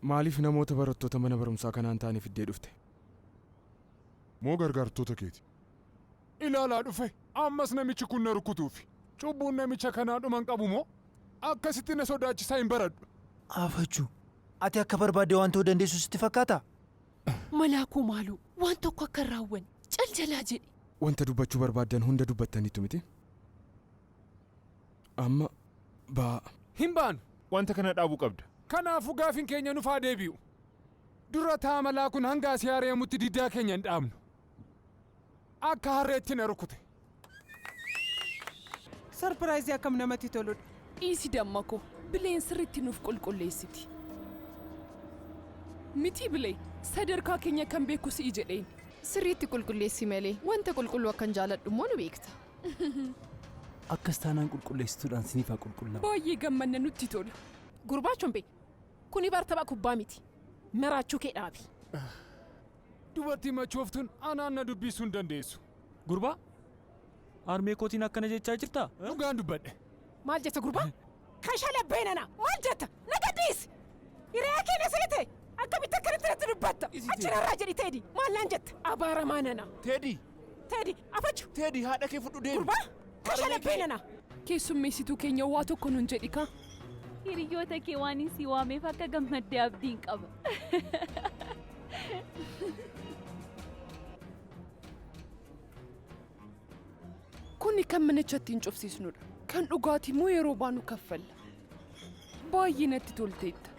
Maaliif namoota barattoota mana barumsaa kanaan ta'anii fiddee dhufte? Moo gargaartota keeti? Ilaalaa dhufe ammas namichi kun na rukutuufi. Cubbuun namicha kanaa dhuman qabu moo? Akkasitti na sodaachisaa hin baradhu. Afachuu, ati akka barbaadde waan ta'uu dandeessu sitti fakkaataa? Malaakuu maaloo waan tokko akka hin raawwanne cal jalaa jedhi. Wanta dubbachuu barbaaddan hunda dubbattaniitu miti? Amma ba'aa. Hin baanu. Wanta kana dhaabuu qabda. Kanaafuu gaafin keenya nufaa deebi'u. Dura taa malaa kun hanga asii ari'amutti diddaa keenya hin dhaabnu. Akka harreetti na rukute. Sarpiraayizii akkam namatti toludha. Dhiisi damma koo bileen sirriitti nuuf qulqulleessiti. Miti bilee sadarkaa keenya kan beeku si'i jedheen. Sirriitti qulqulleessi malee wanta qulqulluu akkan jaaladhu immoo nu beekta. Akkas taanaan qulqulleessituudhaan siniif haa qulqullaa'u. Baay'ee gammanna nutti tola. Gurbaa Chombee, kuni bar tapha kubbaa miti. Maraachuu kee dhaabi. Dubartii machooftuun anaan na dubbisuu hin dandeessu. Gurbaa, harmee kootiin akkana jechaa jirtaa? Dhugaan dubbadhe. Maal jetta gurbaa? Kashalabbee nana maal jetta? Na gadhiisi! Hiriyaa kee na seete! Akkamitti akkanatti natti dubbatta? Achi narraa jedhi Teedi. Maal naan jetta? Abaaramaa nana. Teedi! Teedi afachu! Teedi haadha kee fudhu deemi. Gurbaa! Kashalabbee nana. Keessummeessituu keenya waa tokko nun jedhi kaa. Hiriyoota kee waan si waameef akka gammaddee abdiin qaba. Kuni kan manicha ittiin cufsiisnudha. Kan dhugaatii immoo yeroo baanu kaffalla. Baay'ee natti tolteetta.